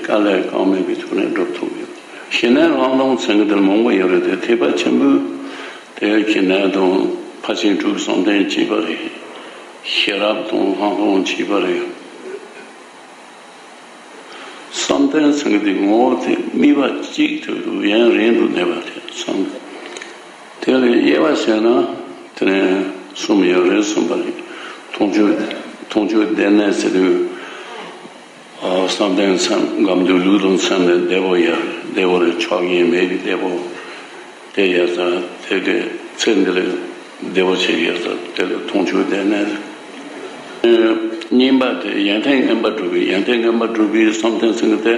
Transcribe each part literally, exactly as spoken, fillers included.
དཀའ་ལས་ཁག་མེད་པའི་ཐོག་ནས་འགྲུབ་ཐུབ་ཡོད། ཞི་གནས་ལྷག་མཐོང་ཟེར་མཁན་དེ་མང་པོ་ཡོད་རེད་དེ། ཐེག་པ་ཆེན་པོའི་དེ་ཞི་གནས་དང་ཕར་ཕྱིན་དྲུག་བསམ་གཏན་གཅིག་པ་རེད། ཤེས་རབ་དང་ལྷག་མཐོང་གཅིག་པ་རེད། བསམ་གཏན་ཟེར་མཁན་དེ་ངོ་བོ་དེ་དམིགས་པ་གཅིག་ཏུ་ཡུན་རིང་དུ་གནས་པ་དེ་བསམ། དེ་ལས་དབྱེ་བ་བྱས་ན་དེ་ནས་གསུམ་ཡོད་རེད་གསུངས་པ་རེད། མཐོང་ཆོས་མཐོང་ཆོས་སྡེ་གནས་ཟེར་དུས། བསམ་གཏན་མཚམས་སྒོམ་དུས་ལུས་དང་མཚམས་ནས་བདེ་བོ་ཡར་བདེ་བོ་ལས་ཆོག་ཉེས་མེད་པའི་བདེ་བོ། དེ་ཡར་ས་དེ་གའི་ཚེ་འདི་ལས་བདེ་བོ་ཆེ་ཡར་ས་དེ་ལས་མཐོང་ཆོས་ལྡན་ནས། གཉིས་པ་དེ་ཡོན་ཏན་མངོན་པར་སྒྲུབ་པའི་ཡོན་ཏན་མངོན་པར་སྒྲུབ་པའི་བསམ་གཏན་ཟེར་གི་དེ།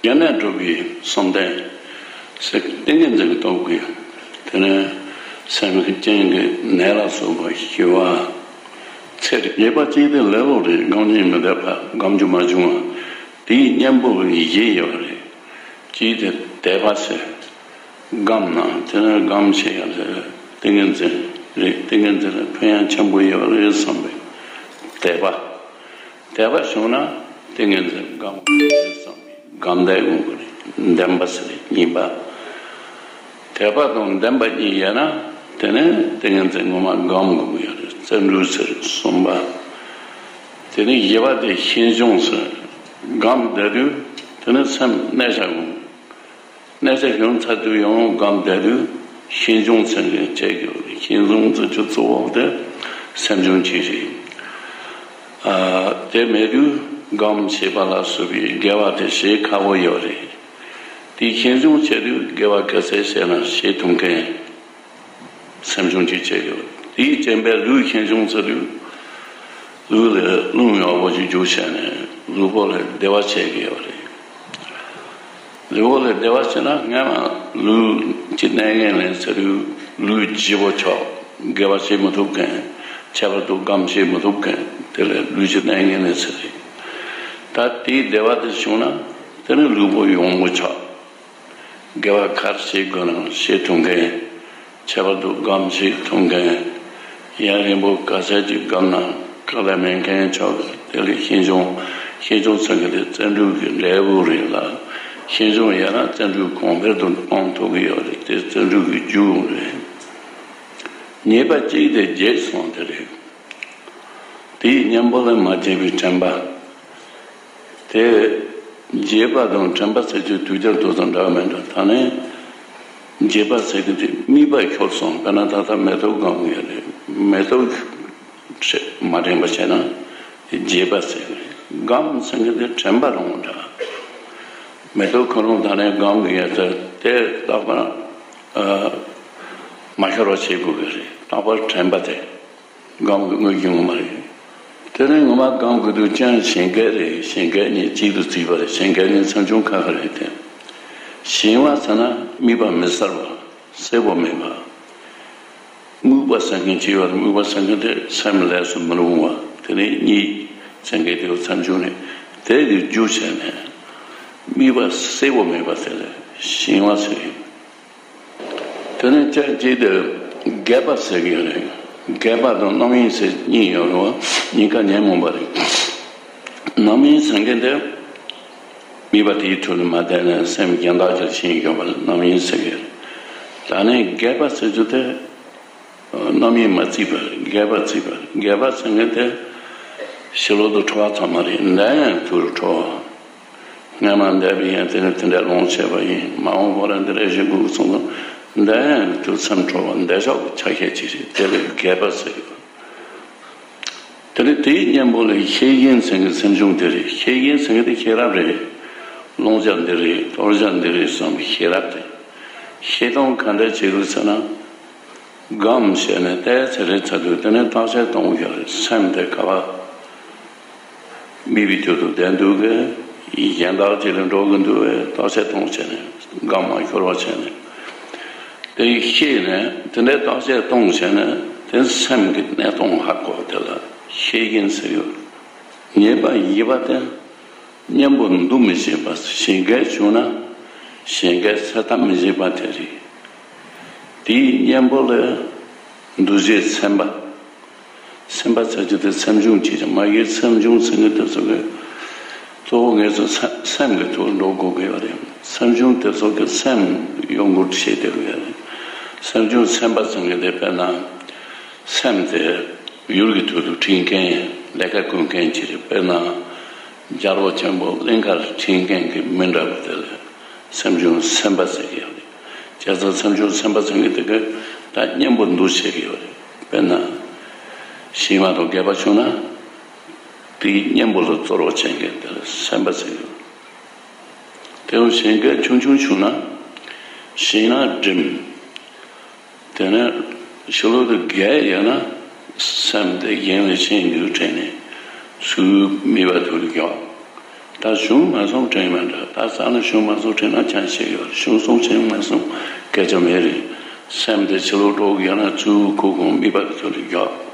ཡོན་ཏན་སྒྲུབ་པའི་བསམ་གཏན་ཟེར་ཏིང་ངེ་འཛིན་གྱི་སྟོབས་ཀྱིས་དེ་ནས་སེམས་ཀྱི་རྐྱེན་གྱིས་ནད་ལ་སོགས་པ་ཞི་བ། ཚེ་རབས་ཉེས་པ་གཅིག་དེ་ལེ་ལོ་རེ་སྒོམ་ཉིད་མི་འདོད་པ་སྒོམ་རྒྱུ་མ་བྱུང་བ་དེའི་གཉེན་པོ་གི་གཞི་ཡོད་རེད། གཅིག་དེ་དད་པ་ཟེར། སྒོམ་ན་དེ་ནས་སྒོམ་བྱེད་ཡ་ལ་ཏིང་ངེ་འཛིན་རེད། ཏིང་ངེ་འཛིན་ལ་ཕན་ཡ་ཆེན་པོ་ཡོད་རེད་བསམ་པའི་དད་པ། དད་པ་བྱུང་ན་ཏིང་ངེ་འཛིན་སྒོམ་དགོས་རེད་བསམ་པའི་སྒོམ་བཟླས་དགོས་རེད། བདེན་པ་ཟེར་རེད་གཉིས་པ། དད་པ་དང་བདེན་པ་གཉིས་ཡོད་ན་དེ་ནས་ཏིང་ངེ་འཛིན་ངོ་མ་སྒོམ་དགོས་ཀྱི་ཡོད་རེད། བརྩོན་འགྲུས་ཟེར་གསུམ་པ། དེ་ནས་བཞི་པ་དེ་ཤིང་གཞོང་ཟེར། སྒོམ་བསྡད་དུས་དེ་ནས་སེམས་གནས་བྱ་དགོས། གནས་བྱ་བྱུང་ཚར་དུས་ཡང་སྒོམ་བསྡད་དུས་ཤིང་གཞོང་ཟེར་མཁན་བྱེད་དགོས་རེད། ཤིང་གཞོང་ཟེར་རྒྱུ་གཙོ་བོ་དེ་སེམས་བྱུང་གཅིག་རེད། ཨ། དེ་མེད་དུས་སྒོམ་བྱེད་པ་ལ་སོགས་པའི་དགེ་བ་དེ་བྱེད་ཁག་པོ་ཡོད་རེད། དེའི་ཤིང་གཞོང་བྱེད་དུས་དགེ་བ་ག་ཚད་བྱས་ན་བྱེད་ཐུབ་མཁན་སེམས་བྱུང་གཅིག་བྱེད་དགོས། དེའི་རྐྱེན་པས་ལུས་ཤིང་གཞོང་ཟེར་དུས་ལུས་ལ་རླུང་ཡག་པོ་ཞིག་རྒྱུག་བྱས་ནས་ལུས་པོ་ལ་བདེ་བ་བྱེད་ཀྱི་ཡོད་རེད། ལུས་པོ་ལ་བདེ་བ་བྱེད་ན་སྔ་མ་ལུས་ཀྱི་གནས་ངན་ལེན་ཟེར་དུས་ལུས་བརྗེ་པོ་ཆོག་དགེ་བ་བྱེད་མི་ཐུབ་མཁན། ཁྱད་པར་དུ་སྒོམ་བྱེད་མི་ཐུབ་མཁན་དེ་ལ་ལུས་ཀྱི་གནས་ངན་ལེན་ཟེར་རེད། ད་དེའི་བདེ་བ་དེ་བྱུང་ན་དེ་ནི་ལུས་པོ་ཡོངས་པོ་ཆགས། དགེ་བ་ག་རེ་བྱེད་དགོས་ན་བྱེད་ཐུབ་མཁན། ཁྱད་པར་དུ་སྒོམ་བྱེད་ཐུབ་མཁན། ཡུན་རིང་པོ་ག་ཚད་ཅིག་སྒོམ་ན་དཀའ་ལས་མེད་མཁན་ཆགས་འདུག་དེ་ལས་ཤིང་གཞོང་ཤིང་གཞོང་ཟེར་མཁན་དེ་བརྩོན་འགྲུས་ཀྱི་འབྲས་བུ་རེད་ལ། ཤིང་གཞོང་ཡོད་ན་བརྩོན་འགྲུས་གོང་འཕེལ་དུ་གཏོང་ཐུབ་ཀྱི་ཡོད་རེད། དེ་བརྩོན་འགྲུས་ཀྱི་རྒྱུ་རེད། ཉེས་པ་གཅིག་དེ་བརྗེད་སོང་དེ་རེད། དེའི་གཉེན་པོ་ལ་མ་བརྗེད་པའི་དྲན་པ། དེ་བརྗེད་པ་དང་དྲན་པ་ཟེར་རྒྱུ་དུས་རྒྱུན་དུ་ཙམ་འདྲ་བ་མེད་འགྲོ། ད་ནི་བརྗེད་པ་ཟེར་རྒྱུ་དེ་དམིགས་པ་ཤོར་སོང་། དཔེར་ན་ད་ལྟ་མེ་ཏོག་སྒོམ་གྱི་ཡོད་རེད། མེ་ཏོག་མ་དྲན་པ་བྱས་ན་དེ་བརྗེད་པ་ཟེར་གྱི་རེད། སྒོམ་ཟེར་མཁན་དེ་དྲན་པ་རང་འདྲ། མེ་ཏོག་ཁོ་རང་ད་ནི་སྒོམ་གྱི་ཡོད་ཚད་དེ་རྟག་པར་མ་ཤོར་བ་བྱེད་དགོས་ཀྱི་རེད། རྟག་པར་དྲན་པ་དེ། སྒོམ་གྱི་དངོས་རྒྱུ་ངོ་མ་རེད། དེ་ནས་ངོ་མ་སྒོམ་དགོས་དུས་ཀྱང་ཞེན་སྐད་རེད། ཞེན་སྐད་གཉིས་གཅིག་ཏུ་བརྩིས་པ་རེད། ཞེན་སྐད་གཉིས་མཚན་བྱུང་ཁ་ཁ་རེད་དེ། ཞེན་པ་ཟེར་ན་དམིགས་པ་མི་གསལ་བ། གསལ་པོ་མེད་པ། རྨུགས་པ་ཟེར་མཁན་གཅིག་ཡོད་རེད། རྨུགས་པ་ཟེར་མཁན་དེ་སེམས་ལས་སུ་མི་རུང་བ། དེ་ནས་གཉིས་ཞེན་སྐད་དེ་མཚན་བྱུང་ནས་དེ་གི་རྒྱུ་བྱས་ནས་དམིགས་པ་གསལ་པོ་མེད་པ་དེ་ལ་ཞེན་པ་ཟེར་གི་ཡོད། དེ་ནས་ཅིག་ཅིག་དེ་སྒེག་པ་ཟེར་གྱི་ཡོད་རེད། སྒེག་པ་དང་རྣམ་གཡེང་ཟེར་གཉིས་ཡོད་རེད་བ། གཉིས་ཀ་ཉོན་མོངས་པ་རེད། རྣམ་གཡེང་ཟེར་མཁན་དེ་དམིགས་པ་དེའི་ཁྲོད་ནས་མ་བསྡད་ནས་སེམས་གཞན་དག་ཅིག་ལ་ཞེན་ཡོད་པ་ལ་རྣམ་གཡེང་ཟེར་གྱི་ཡོད་རེད། ད་ནི་སྒེག་པ་ཟེར་རྒྱུ་དེ་རྣམ་གཡེང་མ་བརྩིས་པ་རེད། སྒེག་པ་བརྩིས་པ་རེད། སྒེག་པ་ཟེར་མཁན་དེ་ཕྱི་ལོག་ཏུ་ཁྲོ་བ་ཚང་མ་རེད། འདི་ཡང་དུ་རུ་ཁྲོ་བ། སྔ་མ་འདས་པའི་ཡང་དེ་ནི་དེ་འདྲ་ལོངས་སྤྱད་པ་ཡིན། མ་འོངས་པ་ལ་འདི་འདྲ་ཞིག་དགོས་གསུངས་ན། འདི་ཡང་དུ་སེམས་ཁྲོ་བ་འདི་ཕྱོགས་ཀྱི་ཆ་ཤས་ཅིག་རེད། དེ་ལས་སྒེག་པ་ཟེར་གྱི་ཡོད། དེ་ནི་དེའི་གཉེན་པོ་ལ་ཤེས་བཞིན་ཟེར་མཁན་སེམས་བྱུང་དེ་རེད། ཤེས་བཞིན་ཟེར་མཁན་དེ་ཤེས་རབ་རེད། ལོངས་སྤྱད་འདི་རེད། སྟོར་སྤྱད་འདི་རེད་བསམ་པའི་ཤེས་རབ་དེ། ཤེས་སྟངས་ག་འདྲ་བྱེད་དགོས་ཟེར་ན། སྒོམ་བྱས་ནས་བལྟས་ཚར་རེ་ཚར་དུས་དེ་ནས་བརྟག་དཔྱད་གཏོང་དགོས་རེད། སེམས་དེ་ག་པར་དམིགས་པའི་དོན་དུ་བསྡད་འདུག་གི། གཞན་དག་ཅིག་ལ་འགྲོ་གི་འདུག་བས་བརྟག་དཔྱད་གཏོང་བྱས་ནས་སྒོམ་མ་ཤོར་བ་བྱས་ནས། དེ་ཤེས་ནས་དེ་འདྲའི་བརྟག་དཔྱད་གཏོང་བྱས་ནས་དེ་སེམས་ཀྱི་གནས་སྟངས་ཧ་གོ་དེ་ལ་ཤེས་བཞིན་ཟེར་ཡོད། ཉེས་པ་བཞི་པ་དེ། གཉེན་པོ་འདུ་མི་བྱེད་པ། ཞེན་སྐད་བྱུང་ན་ཞེན་སྐད་སེལ་ཐབས་མི་བྱེད་པ་དེ་རེད། དེའི་གཉེན་པོ་ལ་འདུ་བྱེད་སེམས་པ། སེམས་པ་ཟེར་རྒྱུ་དེ་སེམས་བྱུང་གཅིག་ཀྱང་མ་ཡིན། སེམས་བྱུང་ཟེར་མཁན་དེ་ཚོ་གི་ གཙོ་བོ་ངེད་ཚོ་སེམས་སེམས་ཀྱི་ཐོག་འགྲོ་དགོས་ཀྱི་ཡོད་རེད། སེམས་བྱུང་དེ་ཚོ་གི་སེམས་གཡོ་འགུལ་བྱེད་བསྡད་ཀྱི་ཡོད་རེད། སེམས་བྱུང་སེམས་པ་ཚང་གི་དེ་དཔེར་ན། སེམས་དེ་ཡུལ་གྱི་དོན་དུ་ཁྲིད་མཁན་ལས་ཀ་བསྐུལ་མཁན་ཅིག་རེད། དཔེར་ན། རྒྱལ་པོ་ཆེན་པོ་གླིང་གར་ཁྲིད་མཁན་གྱི་མི་འདྲ་བོ་དེ་ལ་སེམས་བྱུང་སེམས་པ་ཟེར་གྱི་ཡོད་རེད། བྱས་ཙང་སེམས་བྱུང་སེམས་པ་ཟེར་མཁན་དེ་ག་ད་གཉེན་པོ་འདུ་བྱེད་ཀྱི་ཡོད་རེད། དཔེར་ན། ཞི་མ་དང་རྒས་པ་བྱུང་ན། དེའི་གཉེན་པོ་ལ་གཙོར་བ་བྱེད་མཁན་དེ་ལ་སེམས་པ་ཟེར་གྱི་ཡོད་རེད། དེ་བཞིན་གྱི་ཆུང་ཆུང་བྱུང་ན། ཞི་ན་སྒྲིམ། དེ་ནས་ཕྱི་ལོགས་དུ་རྒས་ཡོད་ན། སེམས་དེ་གཞན་ལ་ཤེས་འདུག་དྲན་ནས་ཚུར་མིད་པ་དུ་འཇོག་ད་བྱུང་མ་སོང་དྲན་མ་འདྲ། ད་ས་ནས་བྱུང་མ་སོང་དྲན་ན་ཅང་ཤེས་ཡོད། བྱུང་སོང་དྲན་མ་སོང་སྐད་ཆ་མེད་རེད། སེམས་དེ་ཕྱི་ལོགས་འགྲོ་གི་ཡོད་ན་ཚུར་ཁུག་ཁུག་མིད་པ་དུ་འཇོག་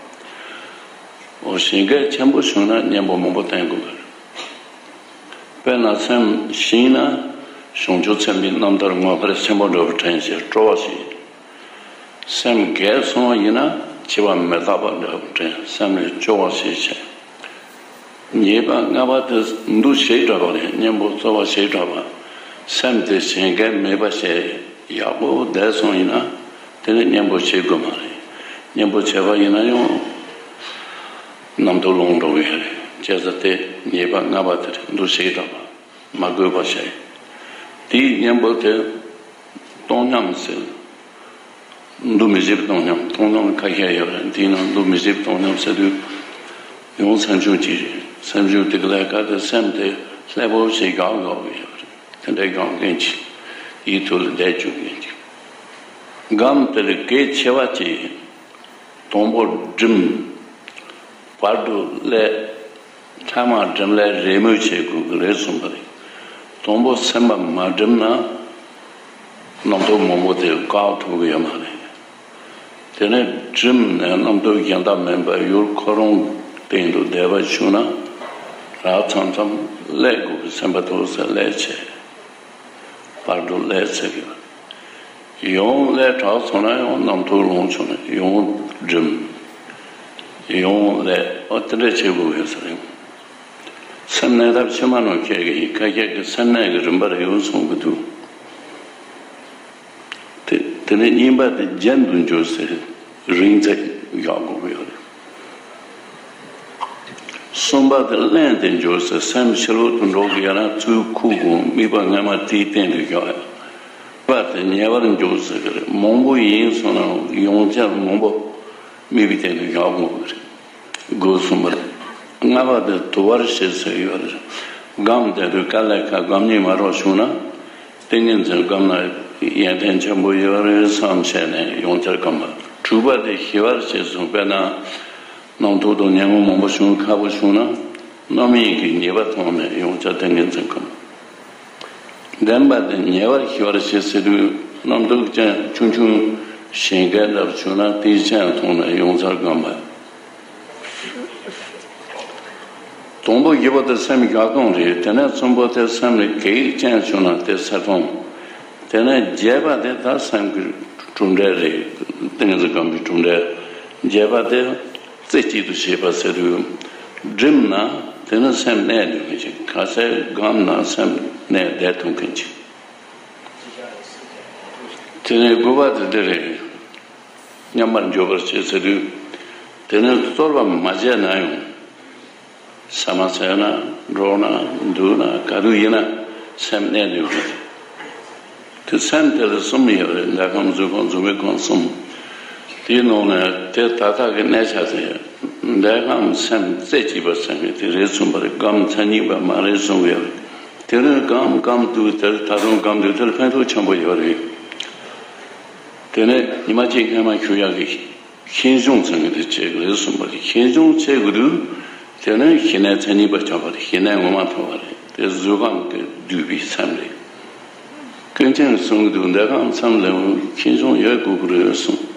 འོ་ཞེ་གལ་ཆེན་པོ་བྱུང་ན་གཉེན་པོ་མང་པོ་བསྟེན་དགོས་པ་རེད། དཔེར་ན་སེམས་ཞི་ན་བྱང་ཆུབ་སེམས་དཔའི་རྣམ་ཐར་ངོ་མཁར་ཆེན་པོ་འདྲ་བོ་དྲན་བྱས་སྤྲོ་བ་ཞིག་སེམས་རྒས་སོང་བ་ཡིན་ན་འཆི་བ་མི་རྟག་པ་འདྲ་བོ་དྲན་སེམས་ལ་སྐྱོ་བ་ཞིག་བྱས། ཉེས་པ་ལྔ་པ་དེ་འདུ་ཤེས་དྲག་པ་རེད། གཉེན་པོ་གཙོ་བོ་ཞེ་དྲག་པ། སེམས་དེ་ཞེ་གལ་མེད་པ་བྱས། ཡག་པོ་བསྡད་སོང་ཡིན་ན་དེ་ནི་གཉེན་པོ་བྱེད་དགོས་མ་རེད། གཉེན་པོ་བྱས་པ་ཡིན་ན་ཡང་རྣམ་རྟོག་ལངས་འགྲོ་གི་ཡོད་རེད། བྱས་ཙང་དེ་ཉེས་པ་ལྔ་པ་དེ་རེད། འདུ་ཤེས་དྲག་པ། མ་དགོས་པ་བྱས། དེའི་གཉེན་པོ་དེ་སྟོང་ཉམས་ཟེར། འདུ་མི་བྱེད་པའི་སྟོང་ཉམས། སྟོང་ཉམས་ཁ་ཤས་ཡོད་རེད། དེའི་ནང་འདུ་མི་བྱེད་པའི་སྟོང་ཉམས་ཟེར་དུས་ཡང་སེམས་བྱུང་གཅིག་རེད། སེམས་བྱུང་དེ་ག་ལས་ཀ་དེ་སེམས་དེ་ལྷད་པོ་ཞིག་འགག་འགག་གི་ཡོད་རེད། དེ་འདྲའི་འགག་མཁན་ཅིག་ཡིད་ཐོག་ལ་བསྡད་བཅུག་མཁན་ཅིག་སྒོམ་དེ་ལ་གལ་ཆེ་བ་ཅིག་དང་པོ་སྒྲིམ། བར་དུ་སླེབས། ཐ་མ་སྒྲིམ་ལས་རེས་མོས་བྱེད་དགོས་ཀྱི་རེད་གསུངས་པ་རེད། དང་པོ་སེམས་པ་མ་སྒྲིམ་ན་རྣམ་རྟོག་མང་པོ་དེ་བཀག་ཐུབ་ཀྱི་ཡོད་མ་རེད། དེ་ནས་སྒྲིམ་ནས་རྣམ་རྟོག་གཞན་དག་མིན་པ་ཡུལ་ཁོ་རང་སྟེང་དུ་བསྡད་པ་བྱུང་ན་རགས་ཙམ་ཙམ་སླེབས་དགོས་ཀྱི། སེམས་པ་ཐུག་ས་སླེབས་བྱས། བར་དུ་སླེབས་ཚར་ཡོད། ཡང་སླེབས་དྲག་སོང་ན་ཡང་རྣམ་རྟོག་ལངས་བྱུང་ན་ཡང་སྒྲིམ། ཡང་སླེབས། ཨ་དེ་འདྲ་བྱེད་དགོས་ཡོད་ས་རེད། སེམས་གནས་ཐབས་ཕྱི་མ་རྣམས་ཁྱེད་ཀྱི་ཡིན། ཁ་ཤས་ཀྱིས་སེམས་གནས་ཀྱི་རིམ་པར་ཡོད་གསུང་གི་འདུག་དེ་དེ་ནས་གཉིས་པ་དེ་རྒྱན་དུ་འཇུག་ཟེར། རིང་ཚད་བཞག་དགོས་ཀྱི་ཡོད་རེད། གསུམ་པ་དེ་བརླན་ཏེ་འཇུག་ཟེར། སེམས་ཕྱི་ལོག་ཏུ་འགྲོ་གི་ཡོད་ན་ཚུར་ཁུག་དགོས། དམིགས་པ་སྔ་མ་དེའི་སྟེང་དུ་བཞག་ཡ། པ་དེ་ཉེ་བར་འཇུག་ཟེར་གི་རེད། མང་པོ་ཡིན་སོང་ན་ཡང་བསྐྱར་མང་པོ་དམིགས་པའི་སྟེང་དུ་བཞག་དགོས་ཀྱི་རེད། སྒོ་གསུམ་པར། ལྔ་པ་དེ་དུ་བར་བྱེད་ཟེར་ཡོད་རེད། སྒོམ་བསྡད་དུས་དཀའ་ལས་ཁག་སྒོམ་ཉན་མ་རོགས་བྱུང་ན། ཏིང་ངེ་འཛིན་སྒོམ་ན་ཡོན་ཏན་ཆེན་པོ་ཡོད་རེད་བསམ་བྱས་ནས་ཡང་བསྐྱར་སྒོམ་པ། དྲུག་པ་དེ་ཞི་བར་བྱེད་གསུངས། དཔེར་ན། རྣམ་རྟོག་དང་ཉོན་མོངས་མང་པོ་བྱུང་ཁག་པོ་བྱུང་ན། རྣམ་གཡེང་གི་ཉེས་པ་མཐོང་ནས་ཡང་བསྐྱར་ཏིང་ངེ་འཛིན་སྒོམ། བདུན་པ་དེ་ཉེ་བར་ཞི་བར་བྱེད་ཟེར་དུས་རྣམ་རྟོག་ཅན་ཆུང་ཆུང་གཞན་སྐད་ལྟར་བྱུང་ན་དེའི་སྤྱན་མཐོང་ནས་ཡང་བསྐྱར་སྒོམ་པ། དང་པོ་བཞི་པོ་དེ་སེམས་བཞག་སྟངས་རེད། དེ་ནས་གསུམ་པོ་དེ་སེམས་ལ་གེགས་ཅན་བྱུང་ན་དེ་སེལ་སྟངས། དེ་ནས་བརྒྱད་པ་དེ་ད་སེམས་ཀྱི་གྲུབ་འབྲས་རེད། ཏིང་ངེ་འཛིན་སྒོམ་པའི་གྲུབ་འབྲས། བརྒྱད་པ་དེ་རྩེ་གཅིག་ཏུ་བྱེད་པ་ཟེར་དུས། སྒྲིམ་ན་དེ་ནི་སེམས་གནས་ནུས་མཁན་ཅིག་ག་ཚད་སྒོམ་ན་སེམས་གནས་བསྡད་ཐུབ་མཁན་ཅིག་དེ་ནས་དགུ་པ་དེ་འདི་རེད། མཉམ་པར་འཇོག་པར་བྱེད་ཟེར་དུས། དེ་ནས་རྩོལ་བ་མ་བྱས་ན་ཡང་། ས་མ་ཚལ་ན་འགྲོ་ན་འདུག་ན་ག་དུས་ཡིན་ན་སེམས་གནས་འདུག་རེད། དེ་སེམས་དེ་ལ་གསུམ་ཡོད་རེད། འདས་ཁམས་གཟུགས་ཁམས་གཟུགས་མེད་ཁམས་གསུམ། དེའི་ནང་ནས་དེ་ད་ལྟ་གི་གནས་ཆ་དེ། འདས་ཁམས་སེམས་རྩེ་གཅིག་པ་སེམས་ཀྱི་དེ་རེད་གསུངས་པ་རེད། སྒོམ་མཚན་ཉིད་པ་མ་རེད་གསུངས་ཡོད་རེད། དེ་རིང་སྒོམ་སྒོམ་དུས་དེར་ད་དུང་སྒོམ་དུས་དེར་ཕན་ཐོགས་ཆེན་པོ་ཡོད་རེད། དེ་ནས་ཉི་མ་གཅིག་སྔ་མ་ཞུ་ཡག་གི་ཤེས་སྦྱོང་ཚང་གི་དེ་བྱེད་དགོས་རེད་གསུངས་པ་རེད། ཤེས་སྦྱོང་བྱེད་དགོས་དུས་དེ་ནས་ཞི་གནས་མཚན་ཉིད་པ་སྐྱོབ་པ་རེད། ཞི་གནས་ངོ་མ་ཐོབ་པ་རེད། དེ་གཟུགས་ཁམས་ཀྱི་བསྡུས་པའི་སེམས་རེད། ཀུན་མཁྱེན་གསུང་གི་འདུག་འདས་ཁམས་སེམས་ལ་ཤེས་སྦྱོང་ཡོད་དགོས་ཀྱི་རེད་གསུངས།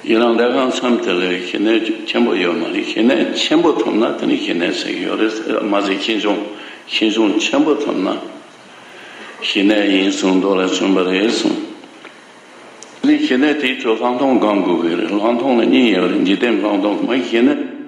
ཡིན་ནའང་འདས་ཁམས་སེམས་དེ་ལ་ཞི་གནས་ཆེན་པོ་ཡོད་མ་རེད། ཞི་གནས་ཆེན་པོ་ཐོབ་ན་དེ་ནི་ཞི་གནས་ཟེར་གྱི་ཡོད་རེད། མ་ཟད་ཤེས་སྦྱོང་ཤེས་སྦྱོང་ཆེན་པོ་ཐོབ་ན། ཞི་གནས་ཡིན་གསུངས་མདོ་ལ་གསུངས་པ་རེད་གསུངས། ནི་ཞི་གནས་དེའི་ཚོ་ལྷག་མཐོང་སྒོམ་དགོས་ཀྱི་རེད། ལྷག་མཐོང་ལ་གཉིས་ཡོད་རེད། འཇིག་རྟེན་ལྷག་མཐོང་མ་ཞི་གནས།